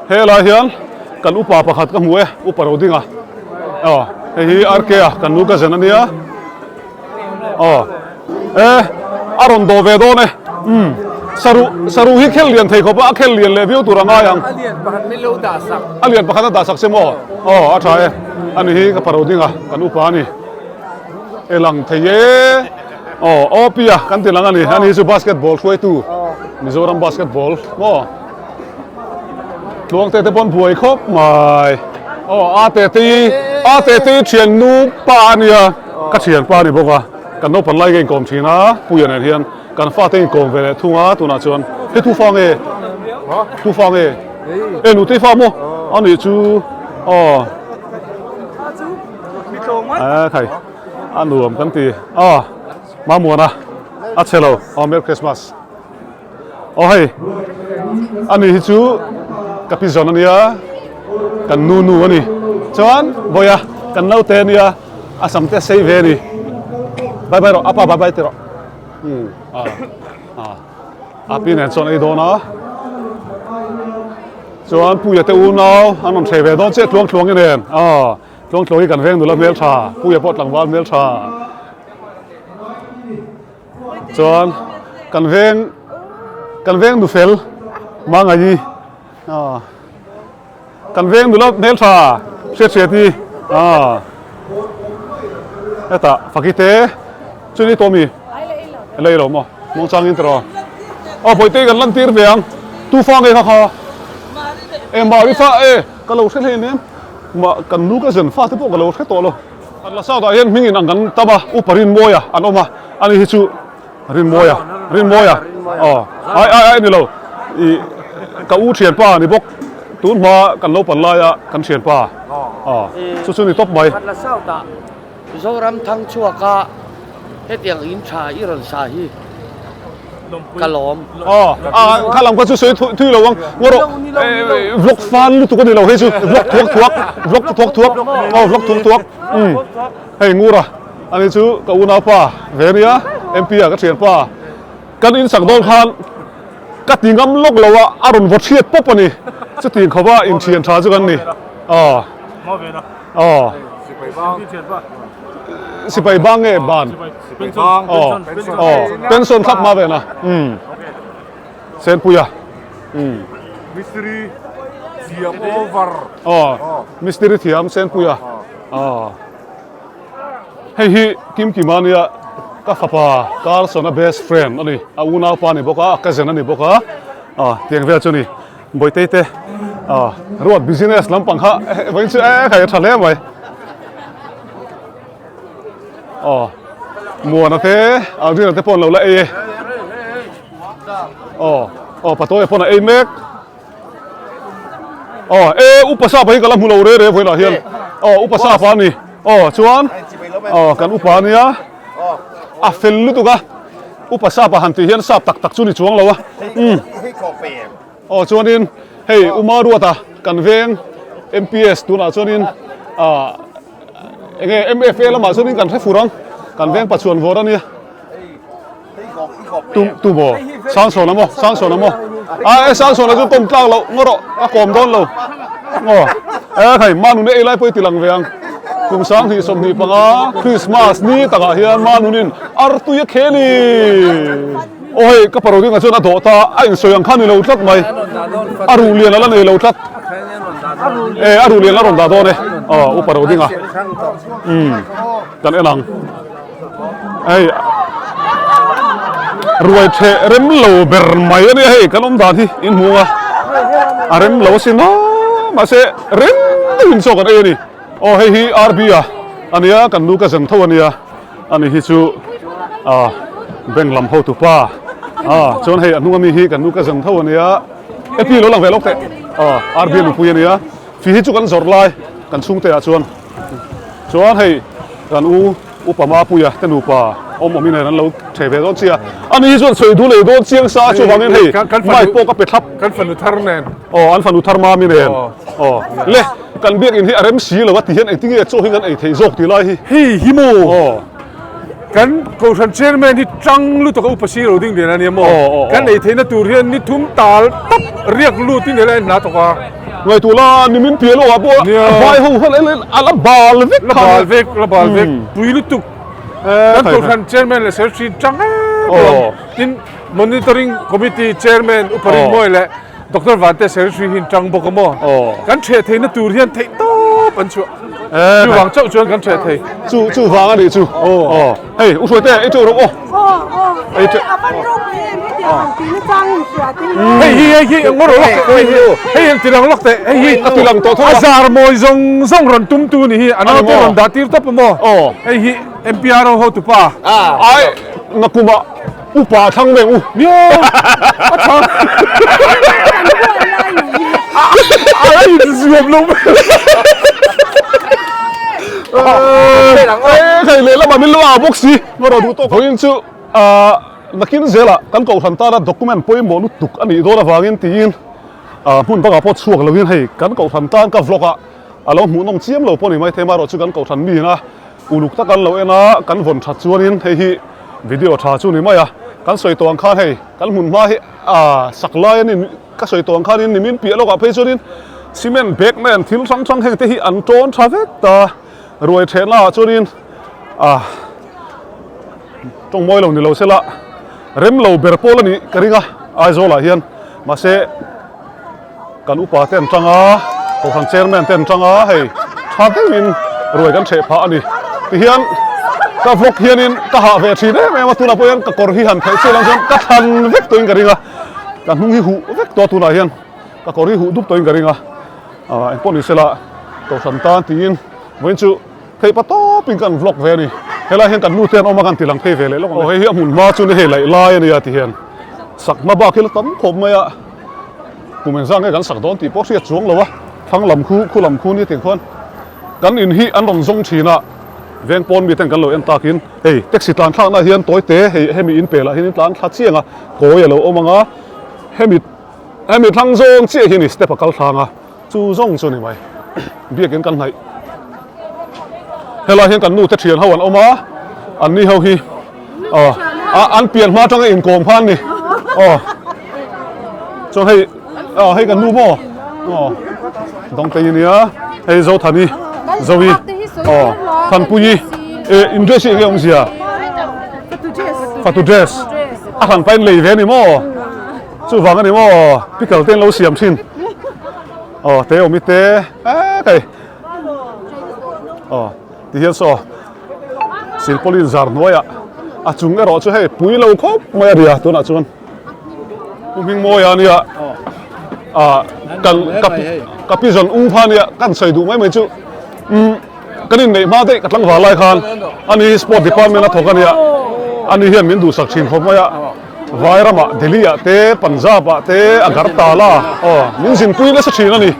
helai hian kan upa pakhat ka hmu e upa Rodinga aw hei hi RK a kan nu cousin a nia. Aw. E. A rawn dawh ve dawn e. Umm. Saruh saruh hi khel lian thei khawp a, a khel lian leh viau tur a ngai ang. A lian pakhat min lo dah sak. A lian pakhat a dah sak che maw? Aw a tha e. Ani hi ka paro ding a, kan upa a ni. E lang thei e. Aw aw Pia kan ti lang a ni. Ani hi chu basketball hruaitu Mizoram basketball maw? Tluangte te pawn buai khawp mai. Aw a te te a te te thiannu pa a nia ka thian pa a ni bawk a kan naupang lai ka inkawm thin a Puia nen hian kan fate inkawm ve leh thung a tunah chuan hei tu fa nge tu fa nge e nute fa maw a nih chu aw e khai a nuam kan ti aw Mamuana a chhe lo aw Merry Christmas. Aw hei, ani hi chu ka pi zawn a nia, kan nu nu a ni. Chuan Bawiha kan naute a nia, a sam te a sei ve a ni. Bye bye rawh, apa bye bye ti rawh. Umm a a a pi nen chuan ei dawn a. Chuan Puia te unau an rawn hreh ve dawn chiah tluang tluang i nen. Aw tluang tluang hi kan veng nula hmeltha, Puia pawh tlangval hmeltha. Chuan kan veng kan veng nu fel Mangaii aw kan veng nula hmeltha hriat hriat hi aw hetah Fakite chu ni tawh mi lei lo maw muangchangin tiraw aw Bawihte kan lan tir ve ang tu fa nge kha kha e mahni fa e ka lo hre hle nen mah kan nu ka zen fa te pawh ka lo hre tawh lo. An la south ah hian hming in ang kan tam a, Upa Rinmawia an awm a, ani hi chu Rinmawia, Rinmawia aw ai ai ai ni lo ih ka u thianpa a ni bawk, tun hma kan lo pan laia kan thianpa aw chu chu ni tawp mai. Khatla south ah Zoram thang chhuak a hetiang in tha i rawn sa hi. Ka lawm. Aw, a kha lam kha chu sawi thui lo ang. Ngaw rawh, vlog fan lutuk a ni lo hei chu, vlog thuak thuak, vlog thuak thuak, aw vlog thuak thuak. Umm, hei Ngura, ani chu ka unaupa ve a nia, MP a ka thianpa. Kan insak dawn khan ka ti ngam lawk lo a, a rawn vaw chhiat pawp a ni. Chutiang khawpa inthian tha chu kan ni. Aw. Aw. Sipai bang nge ban? Aw. Aw. Pension thlap ma ve na. Umm. Senpuia. Umm. Mistiri thiam over. Aw. Mistiri thiam Senpuia. Aw. Hei hi Kim Kima nia ka fapa Carlson a best friend a ni. A unaupa a ni bawk a, a cousin a ni bawk a. Aw, tiang vel chu a ni. Bawitei te ah ruat business lampang kha vawiin chu e khai a tha hle mai aw muana te Aldrina te pawh an lo la ei e aw aw patawi pawn a ei mek aw e upa sapa hi ka la hmu lo re re vawiinah hian aw upa sapa a ni aw chuan aw kan upa a nia a fel lutuk a upa sap a han tih hian sap tak tak chu ni chuang lo a umm aw chuanin hei Uma Ruata kan veng M_P_S tunah chuanin ah eng nge M_F_A lamah chuanin kan hre fur ang kan veng pachuan vawr a nia tu tu maw Sangsawna maw Sangsawna maw a e Sangsawna chu kawm tlak loh ngaw rawh a kawm dawn lo aw e hei Manune ei lai pawh i ti lang ve ang kum 20 25 Christmas ni takah hian Manunin artui a khel i aw hei ka paro dingah chuan a dawh ta a insawi ang kha ni lo tlat mai a ruh lian a la nei lo tlat e a ruh lian a rawn dah dawn e aw upa ro dinga umm kan en ang. Hei ruai theh rem lo ber mai a nia hei kan awm dan hi in hmu ang a a rem lo asin a mahse rem deuhin chaw kan ei a ni aw hei hi R_B a a nia kan nu ka zen tho a nia ani hi chu ah bank lam hotu pa ah chuan hei a hnung ami hi kan nu ka zen tho a nia e pi lo lang ve lawk teh aw R_B a nupui a nia fi hi chu kan zawrh lai kan chhungte ah chuan. Chuan hei kan u Upa Mapuia te nupa awm awmin nen an lo theh ve dawn chiah a. Ani hi chuan sawi duh leh dawn chiang sa a chuvangin hei mic pawh ka pe thlap. Kan fanu thar nen. Aw an fanu thar Mami nen. Aw le kan biakinn hi a rem si lo a ti hian engtin nge chaw hi kan ei theih zawk tih lai hi. Hei hi maw? Aw. Kan Kohhran Chairman hi tang lutuk a upa si lo ding lian a nia maw? Kan ei theihna tur hian ni thum tal tap riak lut in helai an hna thawk a. Ngaihtuah la ni min piah loh ah pawh a vai ho khan a la bal vek kha. La bal vek, la bal vek. Pui lutuk. Kan Kohhran Chairman leh Secretary tang em. lo. Tin, Monitoring Committee Chairman Upa Rinmawi leh Doctor Vante Secretary hi an tang bawk a maw? Kan theh theihna tur hian theih tawp an chhuah. Chuvang chauh chuan kan theh thei. Chu chuvang a nih chu. Aw. Hei, U Hruaite, ei teuh rawh aw. Aw, aw. Hei, a van ropui em hetiang ang tihna chang in hria te hi. Hei hi, hei hi, ngaw rawh lawk teh. Hei hi, hei ang tilang lawk teh. Hei hi, a tilang tawh tho a. A zar mawi zawng zawng rawn tumtu ni hi. A naute rawn dah tir tawp a maw? Aw. Hei hi, MPRO hotupa. Ai, nakuma. Upa thlang veng u. Nia, a tha. A inzuam lo mai. Ee, thei leh lamah min lo au bawk si. Ngaw duh tawk. Vawiin chu nakin zelah kan kohhran tana document pawimawh lutuk a nih dawn avangin tiin hmun dangah pawh chhuak loin hei kan kohhran tan ka vlog a a lo hmuhnawm chiam lo pawh ni maithei amaherawhchu chu kan kohhran mi ina Uluk tak an lo en a, kan vawn that chuanin hei hi video tha chu ni mai a, kan sawi tawh ang khan hei kan hmun hma hi ah sak lai a ni ka sawi tawh ang khanin nimin piah lawkah phei chuanin cement bag nen thil hrang hrang heng te hi an tawn tha vek ta, ruai thehna ah chuanin ah tawng mawi lo ni lo sela rem lo ber pawl a nih ka ring a Aizawl ah hian mahse. Kan upa te an tang a, Kohhran Chairman te an tang a, hei tha deuhin ruai kan hreh phah a ni. Tihian ka vlog hianin ka hah ve thin em em a, tunah pawh hian ka kawr hi han phelh chiah lang chuan ka thlan vek tawhin ka ring a, ka hnung hi huh vek tawh a tunah hian ka kawr hi huh dup tawhin ka ring a, ah engpawh ni sela Kohhran tan tiin vawiin chu theih pa tawpin kan vlog ve a ni. Helai hian kan nu te an awm a kan ti lang phei ve leh lawk ang. Aw hei hi a hmun hma chu ni hei laih lai a nia tihian sak hma bak hi la tam khawp mai a. Kum engzah nge kan sak dawn tih pawh hriat chuang lo a, thlang lam khu, khu lam khu ni tih khuan kan in hi an rawn zawng thin a, veng pawn mi ten kan lo en takin hei taxi tlan thlakna hian tawi te hei hemi in pelah hian in tlan thla chiang a, kawi a lo awm ang a, hemi hemi thlang zawng chiah hi ni step a kal thlang a. Chu zawng chu ni mai. Biakin kan hnaih. Helai hian kan nu te thian ho an awm a, an ni ho hi aw an pian hma atanga inkawm kha an ni. Aw chuan hei aw hei kan nu maw aw Dawngtei ania hei Zothani Zoe aw Thanpuii e in dress hi enge awmzia? Fatu dress a hran pahin lei ve a ni maw? Chuvang a ni maw pickle te an lo siam thin aw te awm i te ek hei aw ti hian saw silpaulin zar hnuaiah a chung erawh chu hei pui lo khawp mai a ria tunah chuan pu Hmingmawia ania ah kan ka ka pi zawn u kha ania kan sawi duh mai mai chu umm kan inneih hma daih ka tlangval lai khan ani sport department a thawk ania ani hian min duhsak thin khawp mai a. Vai ramah Delhi ah te Punjab ah te Agartala aw min zinpui nasa thin a ni.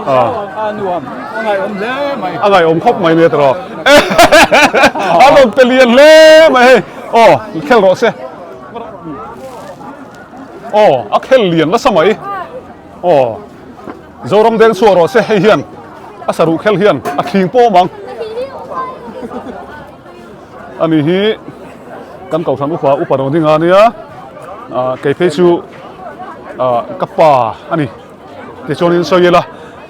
A nuam a ngaihawm hle mai. A ngaihawm khawp mai nia tiraw. A rawn pe lian hle mai hei aw khel rawh se. Aw a khel lian nasa mai aw Zoram deng chhuah rawh se hei hian a saruh khel hian a thling pawm ang. Ani hi kan kohhran upa upa rawng ding a nia ah kei phei chu ah ka pa a ni tichuanin sawi ila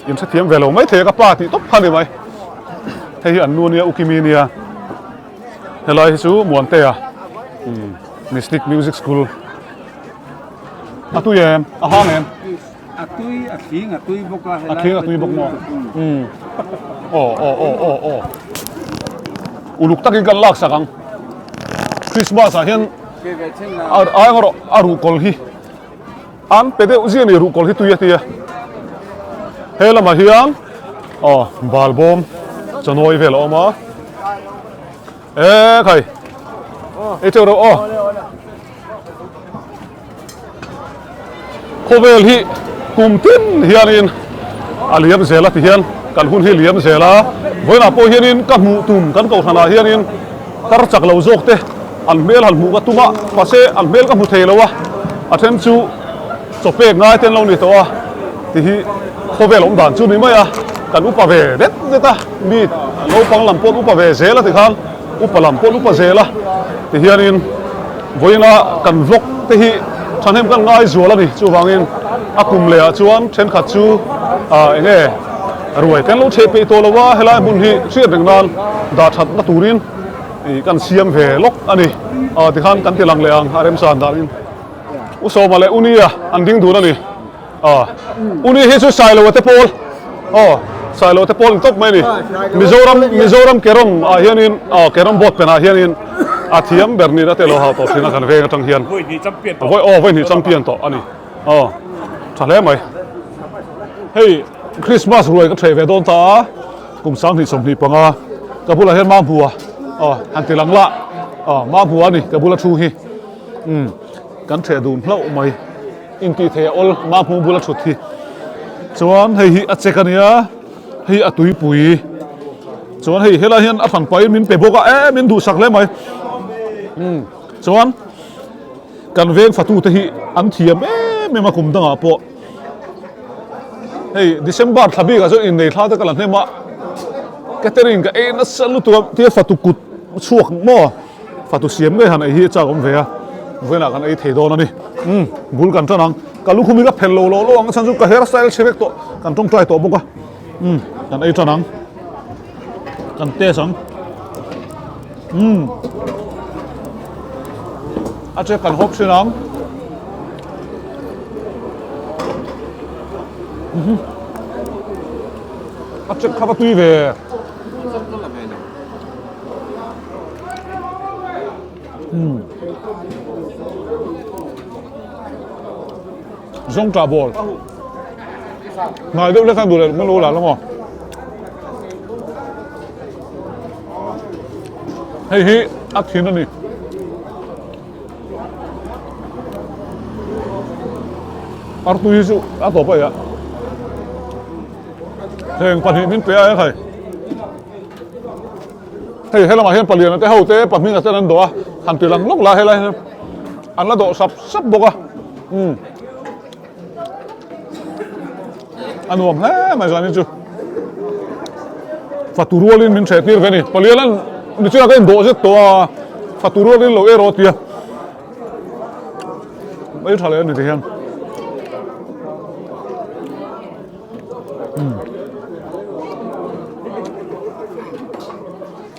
in hrethiam ve lo maithei a ka pa tih tawp kha a ni mai hei hi an nu ania ukimi ania helai hi chu Muantea umm Mystic Music School a tui em a hang em. A tui a thling a tui bawk a A thling a tui bawk maw? Umm. Aw aw aw aw aw. Uluk takin kan lak sak ang. Christmas ah hian a ai erawh a ruhkawl hi an pe deuh ziah a ni ruhkawl hi tui a tia. He lamah hian aw balbawm chawnawi vel a awm a. E khai. Ei teuh reuh aw. Khawvel hi kum tin hianin a liam zel a ti hian kan hun hi liam zel a, vawiinah pawh hianin ka hmuh tum kan kohhranah hianin tar chak lo zawk te an hmel han hmuh ka tum a, mahse an hmel ka hmu thei lo a, a then chu chaw pek ngai te an lo ni tawh a ti hi khawvel awm dan chu ni mai a, kan upa ve det det a, mi naupang lam pawh an upa ve zel a ti khan. Upa lam pawh an upa zel a, tihianin vawiina kan vlog te hi thahnem kan ngai zual a ni. Chuvangin a kum lehah chuan thenkhat chu ah eng nge ruai te an lo chheh peih tawh lo a, helai hmun hi hriat reng nan dah thatna turin. Ih kan siam ve lawk a ni. Aw tikhan kan ti lang leh ang a remsan danin U Sawma leh U Nia an ding dun a ni. Aw U Ni hi chu Sailoa te pawl aw Sailoa te pawl ni tawp mai a ni. Mizoram Mizoram Kerom ah hianin aw Kerom board penah hianin a thiam ber nina te lo hau tawh thin a kan veng atang hian. Vawi aw vawi hnih champion tawh a ni. Aw tha hle mai. Hei Christmas ruai ka theh ve dawn ta a. Kum 2025 ka bulah hian Mamhua aw han ti lang lah aw Mamhua a ni ka bula thu hi umm kan theh dun hlauh mai intih theih a awl Mamhua bula thut hi chuan hei hi a chek a nia hei a tuipui chuan hei helai hian a hran pahin min pe bawk a e min duhsak hle mai umm chuan kan veng fatute hi an thiam em em a kum dangah pawh. Hei December thla bikah chuan innei thla te ka la hnem a, catering ka ei nasa lutuk a tia fatu kut chhuak maw fatu siam ngei han ei hi a chak awm ve a, vawiinah kan ei thei dawn a ni. Umm bul kan tan ang, ka lukhum hi ka phelh lo lo lo ang a chhan chu ka hair style chhe vek tawh, kan tawngtai tawh bawk a, umm kan ei tan ang, kan test ang. Umm a che kan hawp thin ang a che kha va tui ve umm zawngtah ball ngai deuh hlek a duh leh lo la la maw. Hei hi a thin a ni. Artui hi chu a tawp a iah. Heng pahnih min pe a e khai. Hei helamah hian paliana te ho te pahming a ten an dawh a, han ti lang lawk la helai hian an la dawh sap sap bawk a. Umm. A nuam hle mai zanin chu. Fatu rualin min hreh tir ve a ni. Palian nichina ka indawh zet tawh a, fatu rualin lo erawh tia. Mai tha leh a ni ti hian.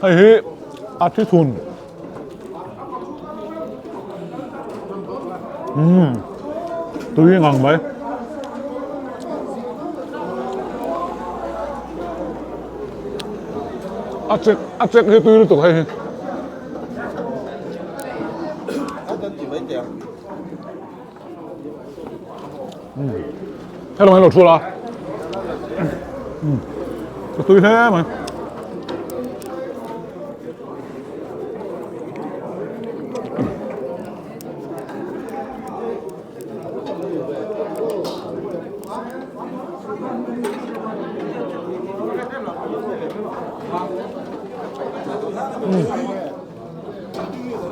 Hei hi a thi thun. Umm tui ngang mai. A chek a chek hi tui lutuk hei hi. Umm hello hello thu la. Umm ka tui hle mai.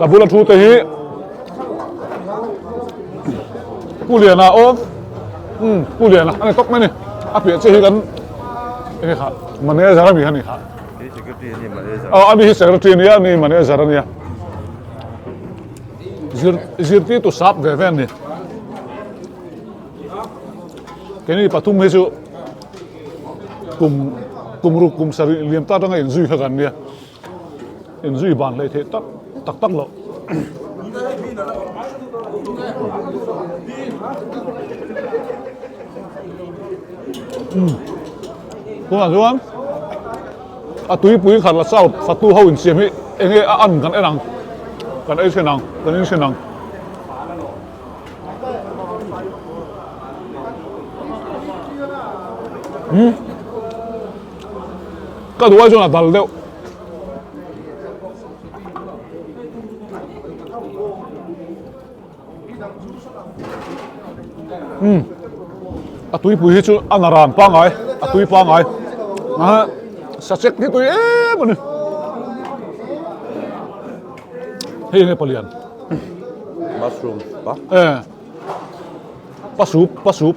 Ka bula thu te hi Pu Liana aw umm Pu Liana a ni tawk mai a ni a piah chiah hi kan enge kha manager a mi kha ni kha aw ani hi secretary a nia ani manager a nia zir zirtirtu sap ve ve a ni keini pathum hi chu kum kum ruk kum sarih liam ta atanga inzui kha kan nia. Inzui ban hlei theih tak tak tak loh. Tunah chuan a tuipui khat la south fatu ho insiam hi eng nge a an kan en ang kan ei thin ang kan in thin ang. Ka duh ai chuan a dal deuh. Umm a tuipui hi chu a naran pangai a tui pangai ah sachek hi tui em a ni hei enge palian mushroom pa e pa soup pa soup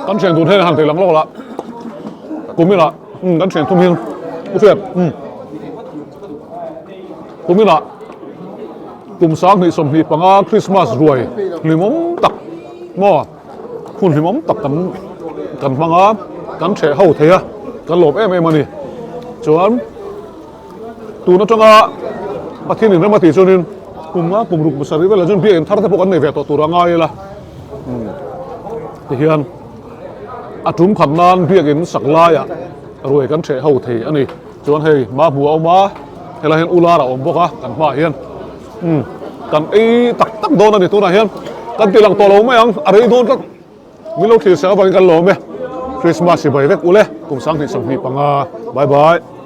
Kan thian tur hian han tih lang lawk la kum inah kan thian thum hi u hriat kum inah kum 2025 Christmas ruai hlimawm tak maw hun hlimawm tak kan. kan hmang a, kan ṭheh ho thei a, kan lawm em em a ni. Chuan tun atanga Pathian in rem a tih chuanin kum nga kum ruk pasarih velah chuan biakinn thar te pawh kan nei ve tawh tur a ngai ila. Tihian a tum khat nan biakinn sak laiah ruai kan ṭheh ho thei a ni. Chuan hei Mahmu a awm a, helai hian Ular a awm bawk a kan hmaah hian. Umm kan ei tak tak dawn a ni tunah hian kan ti lang tawh lo mai ang a rei dawn tlat min lo thlir sak avangin kan lawm e Christmas hi bai vek ule kum 2025 bye bye.